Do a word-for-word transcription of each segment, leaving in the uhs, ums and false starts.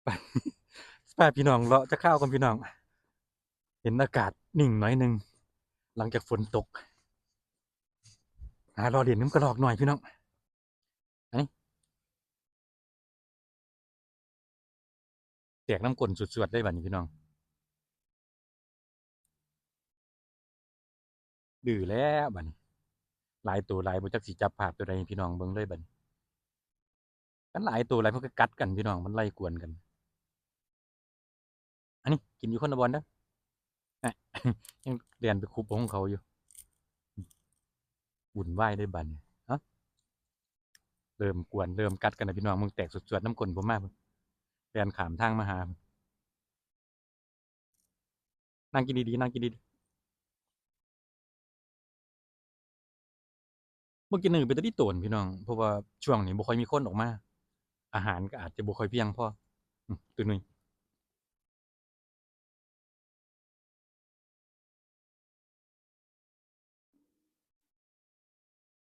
ไป พาพี่น้องเลาะจักคราวก่อนพี่น้อง เห็นอากาศนิ่งหน่อยหนึ่ง หลังจากฝนตก หาเลาะเล่นนำกะรอกหน่อยพี่น้อง อันนี้ แตกนำก้นสวดๆเลยบัดนี้พี่น้อง ดื้อแล้วบัดนี้ หลายตัวหลาย บ่จักสิจับภาพตัวใดให้พี่น้องเบิ่งเลยบัดนี้ มันหลายตัวหลาย มันก็กัดกันพี่น้อง มันไล่กวนกัน อันนี้กินอยู่คนละบ่อนเด้อ อ่ะ ยังเรียนไปคุบของเขาอยู่ วุ่นวายเลยบัดนี้ ฮะ เริ่มกวน เริ่มกัดกันแล้วพี่น้อง มึงแตกสวดๆนำก้นผมมา เรียนข้ามทางมาหา นั่งกินดีๆ นั่งกินดีๆ เมื่อกี้นึ่งเป็นตาดีโตนพี่น้อง เพราะว่าช่วงนี้บ่ค่อยมีคนออกมา อาหารก็อาจจะบ่ค่อยเพียงพอ อืม ตัวหนึ่ง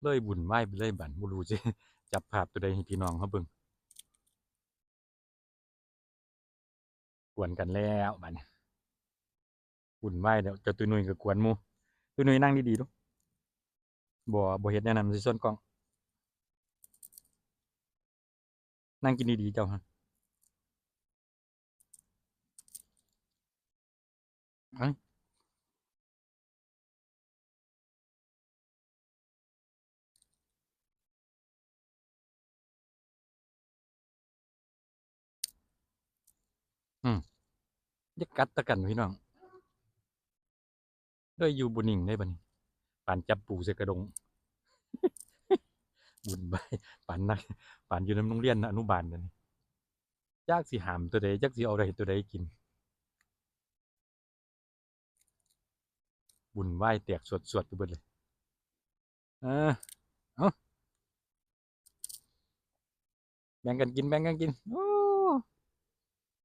เลยวุ่นวายไปเลยบัด บ่รู้สิจับภาพตัวใดให้พี่น้องเขาเบิ่ง กวนกันแล้วบัดนี้ วุ่นวายแล้ว เจ้าตุ้ยนุ้ยก็กวนหมู่ ตุ้ยนุ้ยนั่งดีๆดู บ่ บ่เฮ็ดแนวนั้น มันสิชนกล้อง นั่งกินดีๆเจ้าฮะ เอ้ย อืม อย่ากัดตะกันพี่น้อง เลยอยู่บ่นิ่งเลยบัดนี้ ปานจับปูใส่กระด้ง วุ่นวาย ปานนัก ปานอยู่นำโรงเรียนอนุบาลนั่น จักสิหามตัวใด จักสิเอาใดตัวใดกิน วุ่นวายแตกสวดๆไปเบิดเลย เออ เอา แบ่งกันกิน แบ่งกันกิน โอ้